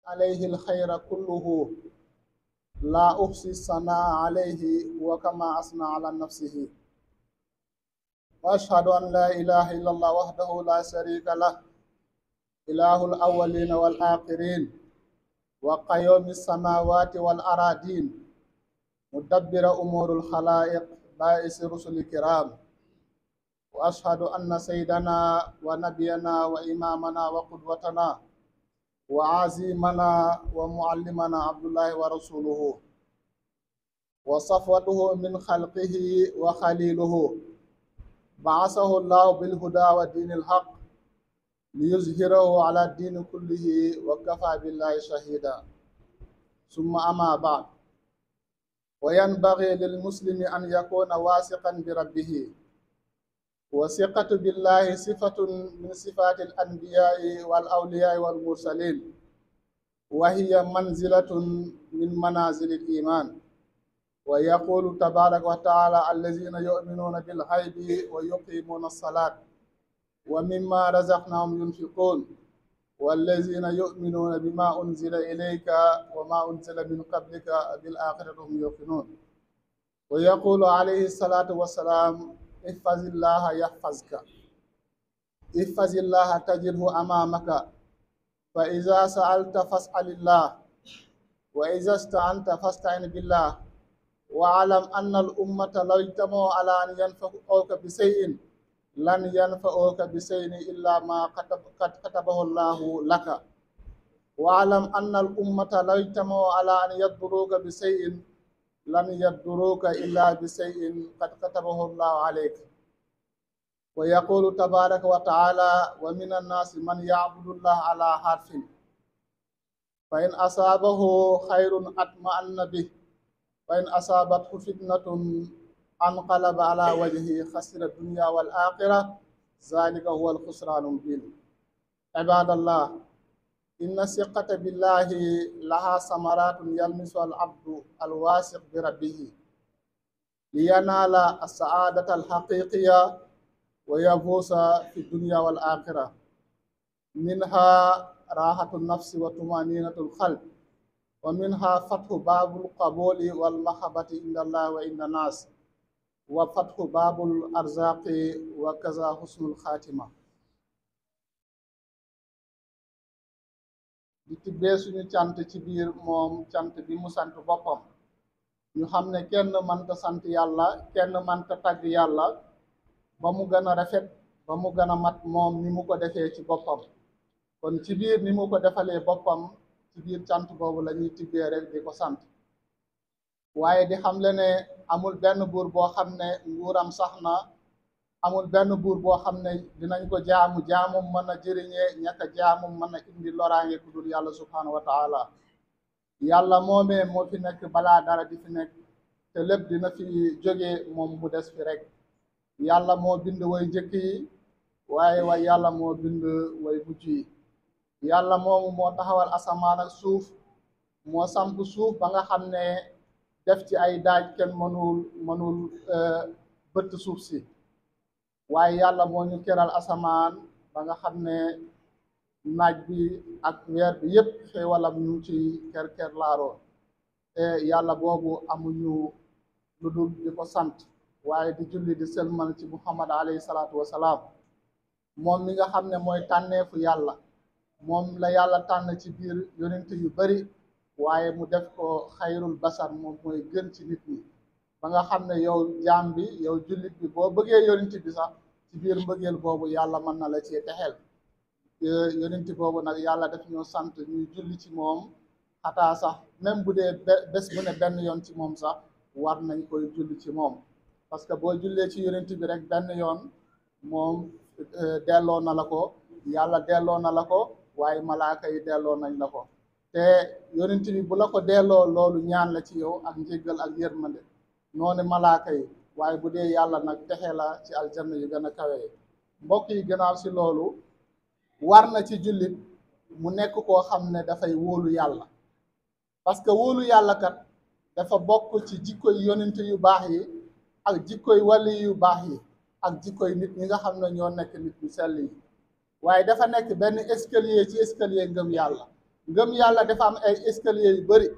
عليه الخير كله لا أحصي الثناء عليه وكما أثنى على نفسه. وأشهد أن لا إله إلا الله وحده لا شريك له إله الأولين والآخرين وقيوم السماوات والأراضين مدبر أمور الخلائق بائس رسل الكرام. وأشهد أن سيدنا ونبينا وإمامنا وقدوتنا وعزيمنا ومعلمنا عبد الله ورسوله وصفوته من خلقه وخليله بعثه الله بالهدى ودين الحق ليظهره على الدين كله وكفى بالله شهيدا. ثم أما بعد، وينبغي للمسلم أن يكون واثقا بربه. وثقة بالله صفة من صفات الأنبياء والأولياء والمرسلين، وهي منزلة من منازل الإيمان. ويقول تبارك وتعالى: الذين يؤمنون بالغيب ويقيمون الصلاة ومما رزقناهم ينفقون والذين يؤمنون بما أنزل إليك وما أنزل من قبلك بالآخرة هم يوقنون. ويقول عليه الصلاة والسلام: احفظ الله يحفظك، احفظ الله تجده أمامك، فإذا سألت فاسأل الله، وإذا استعنت فاستعن بالله. واعلم أن الأمة لو اجتمعوا على أن ينفعوك بشيء لن ينفعوك بشيء إلا ما قد كتبه الله لك. واعلم أن الأمة لو اجتمعوا على أن يضروك بشيء لن يضروك إلا بشيء قد كتبه الله عليك. ويقول تبارك وتعالى: ومن الناس من يعبد الله على حرف فإن أصابه خير أطمأن به وإن أصابته فتنة انقلب على وجهه خسر الدنيا والآخرة ذلك هو الخسران المبين. عباد الله، إن الثقة بالله لها ثمرات يلمسها العبد الواثق بربه لينال السعادة الحقيقية ويفوز في الدنيا والآخرة. منها راحة النفس وطمأنينة القلب، ومنها فتح باب القبول والمحبة عند الله وعند الناس، وفتح باب الأرزاق وكذا حسن الخاتمة. di tibbee suñu cant ci biir moom cant bi mu sant boppam. ñu xam ne kenn mënta sant yàlla, kenn mënta tagg yàlla ba mu gën a rafet, ba mu gën a mat moom ni mu ko defee ci boppam. kon ci biir ni mu ko defalee boppam, ci biir cant boobu la ñuy tibbee rek di ko sant. waaye di xam le ne amul benn buur boo xam ne nguuram sax na, amul benn buur boo xam ne dinañ ko jaamu jaamum mën a jëriñee ñàkk a jaamum mën a indi loraange ku dul yàlla subhanahu wa taala. yàlla moomee moo fi nekk balaa dara di fi nekk, te lépp dina fi jógee moom mu des fi rek. yàlla moo bind way njëkk yi, waaye yàlla moo bind way mujj yi. yàlla moomu moo taxawal asamaan ak suuf, moo samp suuf ba nga xam ne def ci ay daaj kenn mënul bëtt suuf si. waaye yàlla moo ñu keral asamaan ba nga xam ne naaj bi ak weer bi yépp xéewalam ñu ci ker laaroo. te yàlla boobu amuñu lu dul di ko sant, waaye di julli di selmal ci muhammad alayhi salaatu wasalaam, moom mi nga xam ne mooy tànneefu yàlla. moom la yàlla tànn ci biir yonent yu bari, waaye mu def ko xayrul basar, moom mooy gën ci nit ñi. ba nga xam ne yow jaam bi, yow jullit bi, boo bëggee yonent bi sax ci biir mbëggeel boobu yàlla mën na la ci texeel. yonent boobu nag yàlla daf ñoo sant ñuy julli ci moom, xataa sax même bu dee bés bu ne benn yoon ci moom sax war nañ koy julli ci moom. parce que boo jullee ci yonent bi rek benn yoon, moom delloo na la ko, yàlla delloo na la ko, waaye malaaka yi delloo nañ la ko. te yonent bi bu la ko delloo, loolu ñaan la ci yow ak njéggal ak yërmande, noonu malaaka yi. waaye bu dee yàlla nag texe la ci aljanna yu gën a kawe. mbokk yi, gannaaw si loolu, war na ci jullit mu nekk koo xam ne dafay wóolu yàlla. parce que wóolu yàlla kat dafa bokk ci jikkoy yonent yu baax yi ak jikkoy wali yu baax yi ak jikkoy nit ñi nga xam ne ñoo nekk nit ñu sell yi. waaye dafa nekk benn escalier ci escalier ngëm yàlla. ngëm yàlla dafa am ay escalier yu bari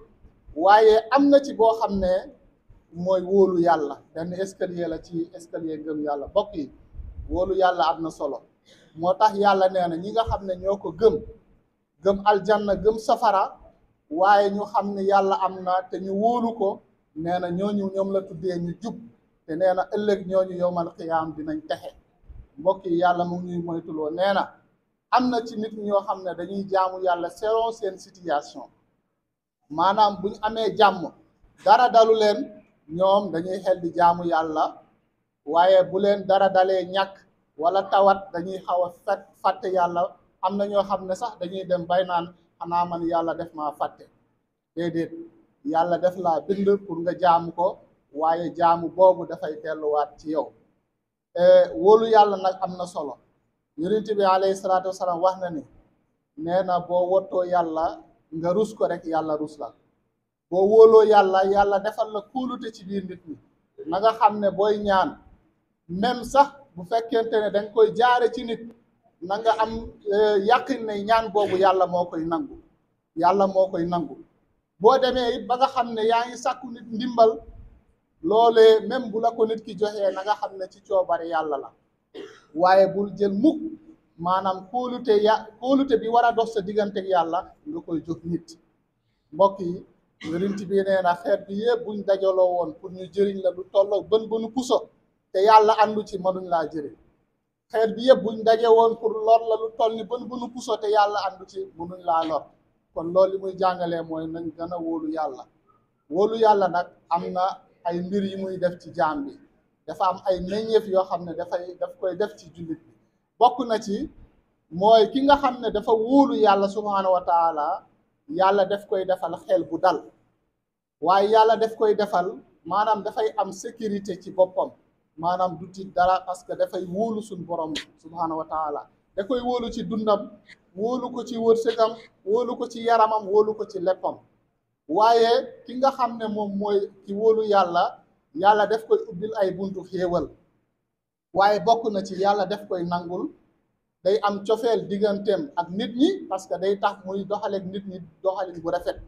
waaye am na ci boo xam ne mooy wóolu yàlla benn escalier la ci escalier ngëm yàlla bokk yi wóolu yàlla am na solo moo tax yàlla nee na ñi nga xam ne ñoo ko gëm aljanna gëm safara waaye ñu xam ne yàlla am na te ñu wóolu ko nee na ñooñu ñoom la tuddee ñu jub te nee na ëllëg ñooñu yowmal xiyaam dinañ texe mbokk yi yàlla mu ngi ñuy moytuloo nee na am na ci nit ñoo xam ne dañuy jaamu yàlla selon seen situation maanaam bu ñu amee jàmm dara dalu leen ñoom dañuy xel di jaamu yàlla waaye bu leen dara dalee ñàkk wala tawat dañuy xaw a fàtte yàlla am na ñoo xam ne sax dañuy dem bay naan xanaa man yàlla def maa fàtte déedéet yàlla def laa bind pour nga jaamu ko waaye jaamu boobu dafay delluwaat ci yow wóolu yàlla nag am na solo yonent bi alayhi salaatu wasalaam wax na ni nee na boo wottoo yàlla nga rus ko rek yàlla rus la boo wóoloo yàlla yàlla defal la kóolute ci biir nit ñi na nga xam ne booy ñaan même sax bu fekkente ne danga koy jaare ci nit na nga am yàqin ne ñaan boobu yàlla moo koy nangu yàlla moo koy nangu boo demee it ba nga xam ne yaa ngi sàkku nit ndimbal loolee même bu la ko nit ki joxee na nga xam ne ci coobare yàlla la waaye bul jël mukk maanaam kóolute bi war a dox sa diggante ak yàlla nga koy jox nit mbokk yi yonent bi nee na xeet bi yëpp buñ dajaloo woon pour ñu jëriñ la lu tolloo bënu puso te yàlla àndu ci mënuñ laa jëriñ xeet bi yëpp buñ daje woon pour lor la lu toll ni bënu puso te yàlla àndu ci mënuñ laa lor kon loolu li muy jàngalee mooy nañ gën a wóolu yàlla nag am na ay mbir yi muy def ci jaam bi dafa am ay meññeef yoo xam ne daf koy def ci jullit bi bokk na ci mooy ki nga xam ne dafa wóolu yàlla subhaanahu wa taala yàlla daf koy defal xel bu dal waaye yàlla daf koy defal maanaam dafay am sécurité ci boppam maanaam du tiit dara parce que dafay wóolu suñ borom subhaanahu wa taala da koy wóolu ci dundam wóolu ko ci wërsëgam wóolu ko ci yaramam wóolu ko ci leppam waaye ki nga xam ne moom mooy ki wóolu yàlla daf koy ubbil ay buntu xéewal waaye bokk na ci yàlla daf koy nangul day am cofeel digganteem ak nit ñi parce que day tax muy doxaleeg nit ñi doxalin bu rafet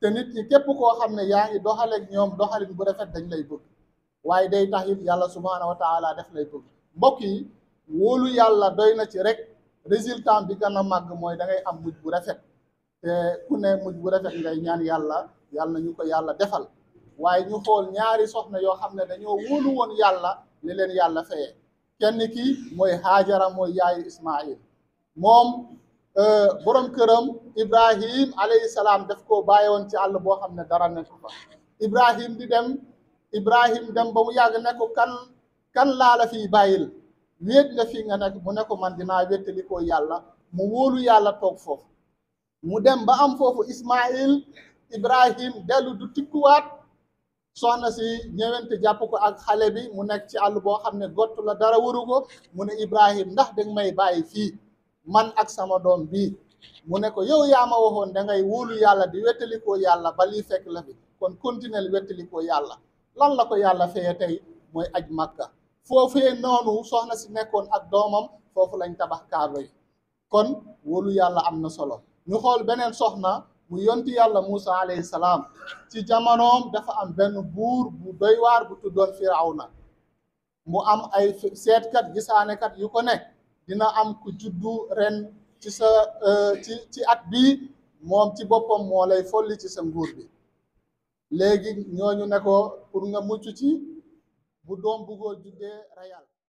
te nit ñi képp koo xam ne yaa ngi doxaleeg ñoom doxalin bu rafet dañ lay bëgg waaye day tax it yàlla subhaanahu wa taala def lay bëgg mbokk yi wóolu yàlla doy na ci rek résultat bi gën a màgg mooy da ngay am mujj bu rafet te ku ne mujj bu rafet ngay ñaan yàlla ñu ko yàlla defal waaye ñu xool ñaari soxna yoo xam ne dañoo wóolu woon yàlla li leen yàlla fayee kenn ki mooy Haajara mooy yaayu Ismaïl moom borom këram Ibrahim alayhi salaam daf koo bàyyi woon ci àll boo xam ne dara nekk fa Ibrahim dem ba mu yàgg ne ko kan laa la fiy bàyyil wéet nga fi nga nekk mu ne ko man dinaa wéttali ko yàlla mu wóolu yàlla toog foofu mu dem ba am foofu Ismaïl Ibrahim dellu du tikkuwaat soxna si ñëwente jàpp ko ak xale bi mu nekk ci àll boo xam ne gott la dara waru ko mu ne Ibrahim ndax danga may bàyyi fii man ak sama doom bii mu ne ko yow yaa ma waxoon da ngay wóolu yàlla di wettalikoo yàlla ba lii fekk la fi kon continuer wettalikoo yàlla lan la ko yàlla feye tey mooy aj Makka foofee noonu soxna si nekkoon ak doomam foofu lañ tabax kaaba yi kon wóolu yàlla am na solo ñu xool beneen soxna mu yonti yàlla Muusa alayhi salaam ci jamonoom dafa am benn buur bu doy waar bu tuddoon Firawna mu am ay seetkat gisaanekat yu ko ne dina am ku juddu ren ci sa ci at bii moom ci boppam moo lay folli ci sa nguur bi léegi ñooñu ne ko pour nga mucc ci bu doom bu góor juddee reyal